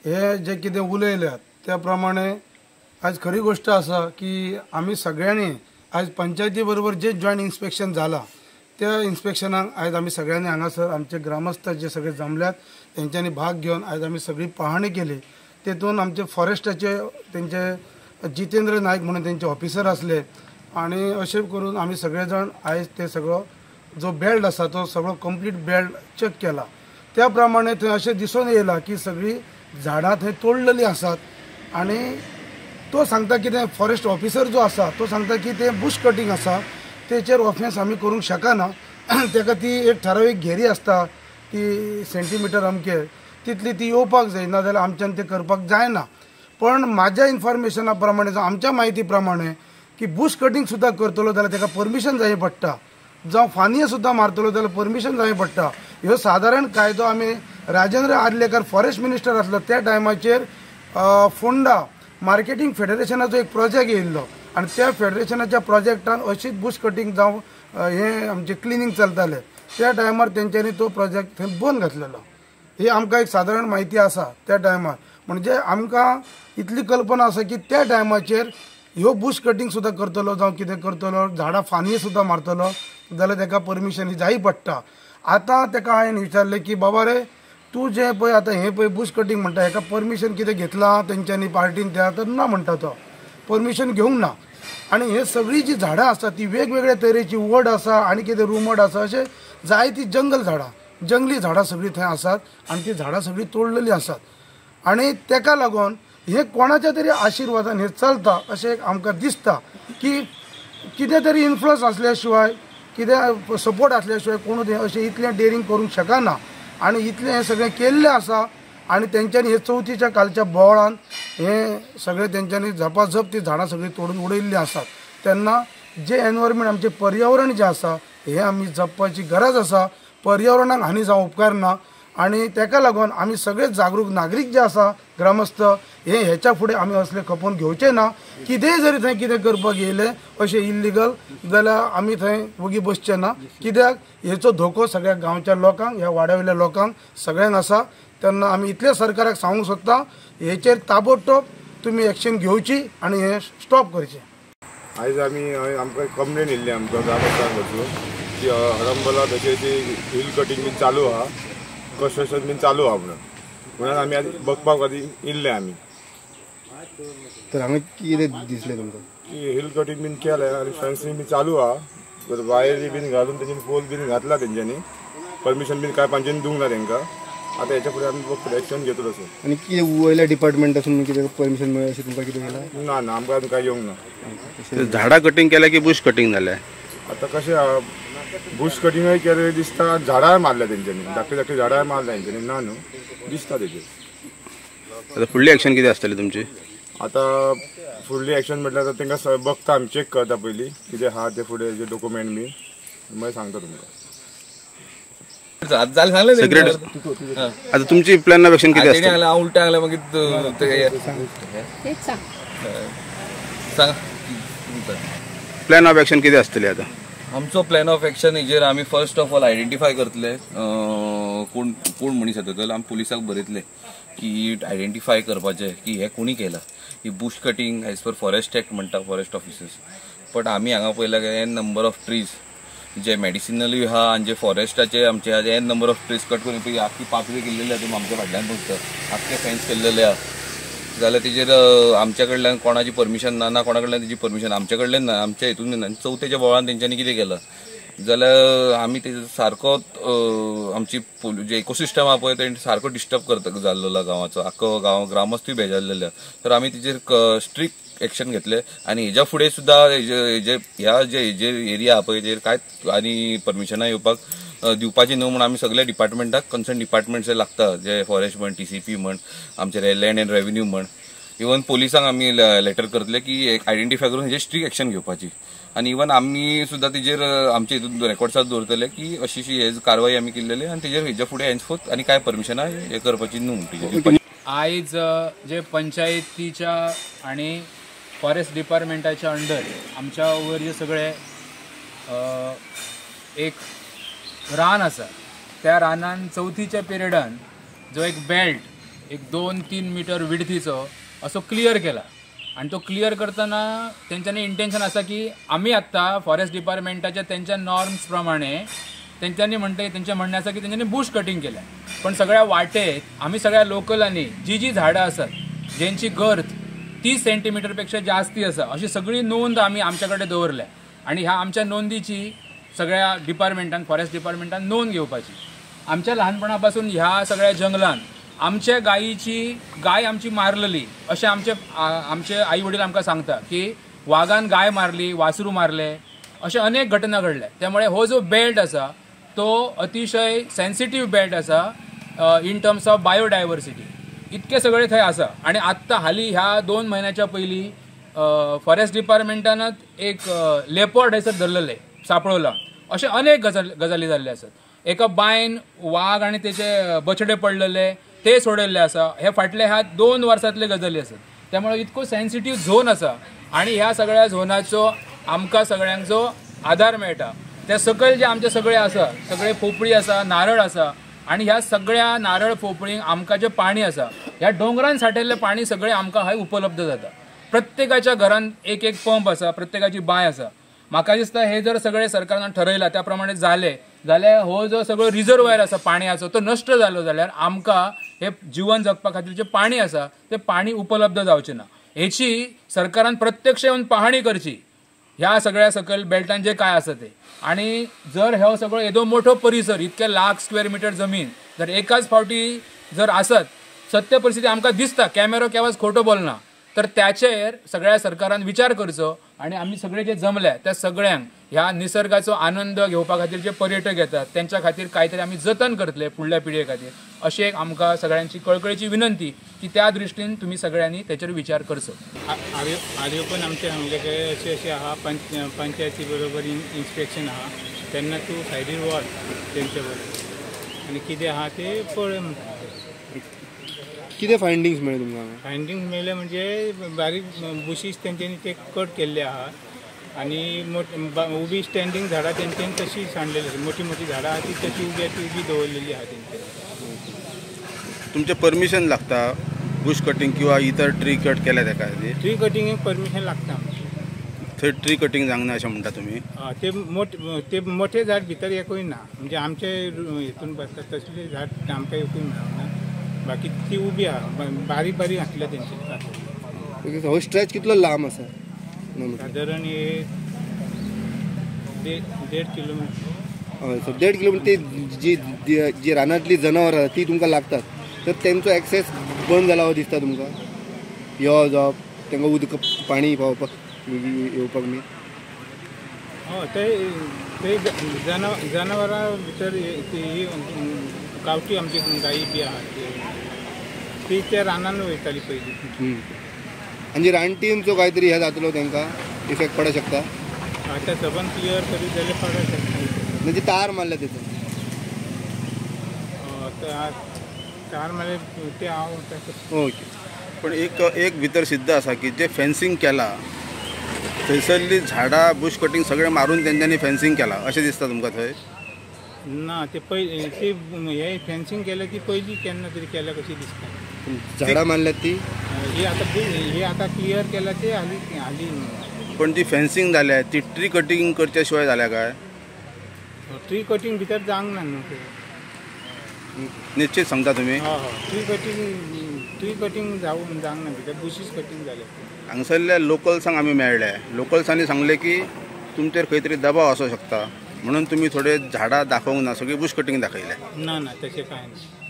हे जे कितें उलयल्यात त्या प्रमाणे आज खरी गोष्ट आसा की आमी सगळ्यांनी आज पंचायती बरोबर जे जॉयंट इन्स्पेक्शन जाला त्या इन्स्पेक्शनाक आयज आमी सगळ्यांनी हांगासर आमचे ग्रामस्थ जे सगळे जमल्यात तेंच्यांनी भाग घेवन आयज आमी सगळी पाहणी केली. तेतून आमचे फॉरेस्टाचे तेंचे जितेंद्र नायक म्हणून तेंचे ऑफिसर आसले आनी अशें करून आमी सगळे जाण आयज ते सगळो जो बेल्ट आसा तो सगळो कंप्लीट बेल्ट चॅक केला. त्या प्रमाणे थंय अशें दिसून येयलां की सगळीं झाडां थंय तोडलेलीं आसात आनी तो सांगता की ते फॉरेस्ट ऑफिसर जो आसा तो सांगता की ते बुश कटिंग आसा तेचेर ऑफेन्स आमी करूंक शकना. तेका ती एक ठरावीक घेरी आसता ती सेंटीमिटर अमके तितली ती येवपाक जाय, ना जाल्यार आमच्यान ते करपाक जायना. पण म्हाज्या इन्फॉर्मेशना प्रमाणे जावं आमच्या म्हायती प्रमाणे की बुश कटिंग सुद्दां करतलो जाल्यार तेका परमिशन जाय पडटा, जावं फांदयो सुद्दां मारतलो जाल्यार परमिशन जाय पडटा. ह्यो सादारण कायदो आमी राजेंद्र आर्लेकर फॉरेस्ट मिनिस्टर आसलो त्या टायमाचेर फोंडा मार्केटींग फेडरेशनाचो एक प्रोजेक्ट येयल्लो आनी त्या फेडरेशनाच्या प्रोजेक्टान अशीच बुश कटिंग जावं हें आमचें क्लिनींग चलतालें त्या टायमार तेंच्यांनी तो प्रोजेक्ट थंय बंद घातलेलो. ही आमकां एक सादारण म्हायती आसा त्या टायमार. म्हणजे आमकां इतली कल्पना आसा की त्या टायमाचेर ह्यो बुश कटिंग सुद्दां करतलो जावं कितें करतलो झाडां फांदी सुद्दां मारतलो जाल्यार तेका परमिशन जाय पडटा. आतां तेका हांवें विचारलें की बाबा रे तूं जें पळय आतां हें पळय बुश कटिंग म्हणटा हेका परमिशन कितें घेतलां तेंच्यांनी पार्टीन त्या तर ना म्हणटा तो परमिशन घेवंक ना. आनी हे सगळीं जी झाडां आसा ती वेगवेगळ्या तरेची वड आसा आनी कितें रुमड आसा अशें जायतीं जंगल झाडां जंगली झाडां सगळीं थंय आसात आनी ती झाडां सगळीं तोडलेलीं आसात आनी तेका लागून हे कोणाच्या तरी आशिर्वादान हें चलता अशें एक आमकां दिसता की कितें तरी इन्फ्लुअन्स आसल्या शिवाय कितें सपोर्ट आसल्या शिवाय कोणूच अशें इतलें डेरींग करूंक शकना. आनी इतलें हें सगळें केल्लें आसा आनी तेंच्यांनी हे चवथीच्या कालच्या बोवाळान हें सगळें तेंच्यांनी झपाझप ती झाडां सगळीं तोडून उडयल्लीं आसात. तेन्ना जें एनवायरमेंट आमचें पर्यावरण जें आसा हें आमी जपपाची गरज आसा. पर्यावरणाक हानी जावं उपकारना आनी तेका लागून आमी सगळे जागरूक नागरीक जे आसा ग्रामस्थ हे हेच्या फुडें आमी असले खपोवन घेवचे ना. कितेंय जरी थंय कितें करपाक येयलें अशें इल्लिगल जाल्यार आमी थंय वगी बसचे ना, कित्याक हेचो धोको सगळ्या गांवच्या लोकांक ह्या वाड्या वयल्या लोकांक सगळ्यांक आसा. तेन्ना आमी इतलें सरकाराक सांगूंक सोदता हेचेर ताबडतोब तुमी एक्शन घेवची आनी हें स्टॉप करचें. आयज आमी आमकां कंप्लेन येयल्ली आमकां ग्रामस्थांक वचून की हरंबला तशें हिल कटिंग बीन चालू आहा, कन्स्ट्रक्शन बीन चालू आहा म्हणून म्हणून आमी आज बघपाक आदी येयल्ले आमी. तर हांगा कितें दिसलें तुमकां? की हिल कटिंग बीन केलें आनी फेन्सिंग बीन चालू आहा, वायरी बीन घालून तेंच्यांनी पोल बीन घातला, तेंच्यांनी परमिशन बीन कांय पांच्यानी दिवंक ना तेंकां. आतां हेच्या फुडें आमी बघतले एक्शन घेतलो असो. आनी कितें वयल्या डिपार्टमेंटासून कितें परमिशन मेळ्ळें अशें तुमकां कितें केलां? ना ना आमकां कांय येवंक ना. झाडां कटिंग केल्या की बुश कटिंग जालें? आतां कशें आहा बुश कटिंगय केलें दिसता, झाडांय मारल्या तेंच्यांनी, धाकटी धाकटी झाडांय मारल्या तेंच्यांनी, ना न्हू दिसता तेजेर. आतां फुडली एक्शन कितें आसतली तुमची? आतां फुडली एक्शन म्हटल्यार आतां तेंकां बघता आमी, चॅक करता पयलीं कितें आहा तें फुडें जे डॉक्युमेंट बी मागीर सांगता तुमकां. आतां तुमची प्लॅन ऑफ एक्शन कितें आसतलें? हांव उलटें सांगलें मागीर सांग. प्लॅन ऑफ एक्शन कितें आसतलें आतां? आमचो प्लॅन ऑफ एक्शन हेजेर आमी फर्स्ट ऑफ ऑल आयडेंटिफाय करतले कोण कोण मनीस येता जाल्यार आमी पुलिसाक बरयतले की आयडेंटिफाय करपाचें की हें कोणी केलां. ही bush cutting as per forest act म्हणटा फॉरेस्ट ऑफिसर्स, बट आमी हांगा पळयला एन नंबर ऑफ ट्रीज जे मेडिसिनलूय आहा आनी जे फॉरेस्टाचे आमचे आहा N number of trees cut करून आख्खी पातळी केल्लेली आहा, तुमी आमच्या फाटल्यान पळयता आख्खे फेन्स केल्लेले आहा. जाल्यार तेजेर आमच्या कडल्यान कोणाची परमिशन ना, ना कोणा कडल्यान तेजी परमिशन आमच्या कडल्यान ना, आमच्या हितून ना. चवथेच्या बोवाळान तेंच्यांनी कितें केलां जाल्यार आमी तेजो सारको आमची जे इकोसिस्टम आहा पळय तें सारको डिस्टर्ब करता जाल्लो गांवाचो, आख्खो गांव ग्रामस्थूय बेजारलेले आहा. तर आमी तेजेर स्ट्रिक्ट एक्शन घेतले आनी हेज्या फुडें सुद्दां हेजे ह्या जे हेजेर एरिया आहा पळय तेजेर कांयच आनी परमिशनां येवपाक दिवपाची न्हू म्हूण आमी सगल्या डिपार्टमेंटाक कन्सर्न डिपार्टमेंट्स लागता, जे फॉरेस्ट म्हण, TCP म्हण, आमचे लँड एंड रेवेन्यू म्हण, इवन पोलिसांक आमी लेटर करतले की आयडेंटिफाय करून हेजेर स्ट्रिक्ट एक्शन घेवपाची. आनी इवन आमी सुद्दां तेजेर आमचे हितून रेकॉर्ड्सात दवरतले की अशी अशी हे कारवाई आमी केल्लेली आनी तेजेर हेज्या फुडें हेन्सफोर्थ आनी कांय परमिशनां हें करपाची न्हू तेजेर. आयज जे पंचायतीच्या आनी फॉरेस्ट डिपार्टमेंटाच्या अंडर आमच्या वयर जे सगळे एक रान आसा त्या रानान चवथीच्या पिरियडान जो एक बेल्ट एक 2-3 मिटर विडथीचो असो क्लियर केला आनी तो क्लियर करतना तेंच्यांनी इंटेन्शन आसा की आमी आत्तां फॉरेस्ट डिपार्टमेंटाच्या तेंच्या नॉर्म्स प्रमाणे तेंच्यांनी म्हणटा तेंचें म्हणणें आसा की तेंच्यांनी बुश कटींग केलें, पण सगळ्या वाटेत आमी सगळ्या लोकलांनी जी जी झाडां आसात जेंची गर्थ 30 सेंटीमिटर पेक्षा जास्ती आसा अशी सगळी नोंद आमी आमच्या कडेन दवरल्या आनी ह्या आमच्या नोंदीची सगळ्या डिपार्टमेंटान फॉरेस्ट डिपार्टमेंटान नोंद घेवपाची. आमच्या ल्हानपणा पासून ह्या सगळ्या जंगलान आमच्या गायीची गाय आमची मारलेली अशें आमचे आमचे आई वडील आमकां सांगता की वागान गाय मारली, वासरू मारले, अशे अनेक घटना घडल्या. त्यामुळे हो जो बेल्ट आसा तो अतिशय सेन्सिटीव बेल्ट आसा इन टर्म्स ऑफ बायोडायवर्सिटी. इतके सगळे थंय आसा आनी आत्तां हालीं ह्या 2 म्हयन्याच्या पयलीं फॉरेस्ट डिपार्टमेंटानच एक लेपर्ड हयसर धरलेलें सापळवलां. अशे अनेक गजाली जाल्ले आसात. एका बांयन वाग आनी तेचे बछडे पडलेले ते सोडयल्ले आसा. हे फाटले ह्या 2 वर्सांतले गजाली आसात. त्यामुळे इतको सेन्सिटीव झोन आसा आनी ह्या सगळ्या झोनाचो आमकां सगळ्यांचो आदार मेळटा. त्या सकयल जे आमचे सगळे आसा सगळे पोपळी आसा, नारळ आसा आनी ह्या सगळ्या नारळ पोपळींक आमकां जें पाणी आसा ह्या दोंगरान साठयल्लें पाणी सगळें आमकां हय उपलब्ध जाता. प्रत्येकाच्या घरान एक एक पंप आसा, प्रत्येकाची बांय आसा. म्हाका दिसता हे जर सगळें सरकारान ठरयलां त्या प्रमाणे जालें जाल्यार हो जो सगळो रिजर्वायर आसा पाणयाचो तो नश्ट जालो जाल्यार आमकां हे जिवन जगपा खातीर जें पाणी आसा तें पाणी उपलब्ध जावचें ना. हेची सरकारान प्रत्यक्ष येवन पाहणी करची ह्या सगळ्या सकयल बेल्टान जे काय आसा ते. आनी जर हो सगळो येदो मोठो परिसर इतके लाख स्क्वेअर मिटर जमीन जर एकाच फावटी जर आसत सत्य परिस्थिती आमकां दिसता, कॅमेरो केवाच खोटो बोलना, तर त्याचेर सगळ्या सरकारान विचार करचो आनी आमी सगळे जे जमल्या त्या सगळ्यांक ह्या निसर्गाचो आनंद घेवपा खातीर जे पर्यटक येतात तेंच्या खातीर कांय तरी आमी जतन करतले फुडल्या पिळगे खातीर अशें एक आमकां सगळ्यांची कळकळीची विनंती की त्या दृश्टीन तुमी सगळ्यांनी तेचेर विचार करचो. आर्योपण आमचें सांगलें काय अशें अशें आहा पंचायती बरोबर इन्स्पेक्शन आहा तेन्ना तूं सायडीर वच तेंचे बरोबर आनी कितें आहा तें पळय म्हणटा. कितें फायंडिंग्स मेळ्ळे तुमकां? फायंडिंग्स मेळ्ळे म्हणजे बारीक बुशीस तेंच्यांनी ते कट केल्ले आहा आनी उबी स्टँडींग झाडां तेंच्यांनी तशी सांडलेली आसा. मोठी मोठी झाडां आहा ती तशी उबी ती उबी दवरलेली आहा तेंच्यांनी. तुमचें परमिशन लागता बुश कटिंग किंवा इतर ट्री कट केल्या तेका? ट्री कटिंगेक परमिशन लागता आमचें. थंय ट्री कटिंग जावंक ना अशें म्हणटा तुमी? ते मोठे झाड भितर एकूय ना, म्हणजे आमचे हितून बसता तसले झाड आमकां एकूय मेळना. बाकी ती उबी आहा बारीक बारीक घातल्या तेंचे. हो स्ट्रेच कितलो लांब आसा? सादारण हे 1.5 किलोमीटर. हय सर, 1.5 किलोमीटर. ती जी जी रानांतली जनावरां आसा ती तुमकां लागतात तर तेंचो एक्सेस बंद जाला हो दिसता तुमकां? यो जावप तांकां उदक पाणी पावपाक येवपाक न्ही? हय ते जनावरां भितर ती गांवठी आमची गायी बी आहा ती त्या रानान वयताली पयलीं. आनी रानटींचो कांय तरी हे जातलो तांकां इफेक्ट पडूंक शकता? आतां सबंद क्लियर करीत जाल्यार पडूंक शकता. म्हणजे तार मारल्या तेचो? तार मारले ते हांव. ओके. पण एक एक भितर सिद्ध आसा की जे फेन्सिंग केला थंयसरली झाडां बुश कटिंग सगळें मारून तेंच्यांनी फेन्सिंग केला अशें दिसता तुमकां थंय? ना ते पयलीं ती हे फेन्सिंग केलें ती पयलीं केन्ना तरी केल्या कशी दिसता. झाडां मारल्यात ती ही आतां ही आतां क्लियर केल्या ते हालीं हालीं. पण ती फेन्सिंग जाल्या ती ट्री कटिंग करच्या शिवाय जाल्या काय? ट्री कटिंग भितर जावंक ना न्हू ते. निश्चित सांगता तुमी? हय हय, ट्री कटिंग जावंक ना भितर, बुशीस कटिंग जालें. हांगसरल्या लोकल्सांक आमी मेळ्ळे, लोकल्सांनी सांगलें की तुमचेर खंय तरी दबाव आसूं शकता म्हणून तुमी थोडे झाडां दाखोवंक ना, सगळी बुश कटिंग दाखयलें. ना ना तशें कांय ना.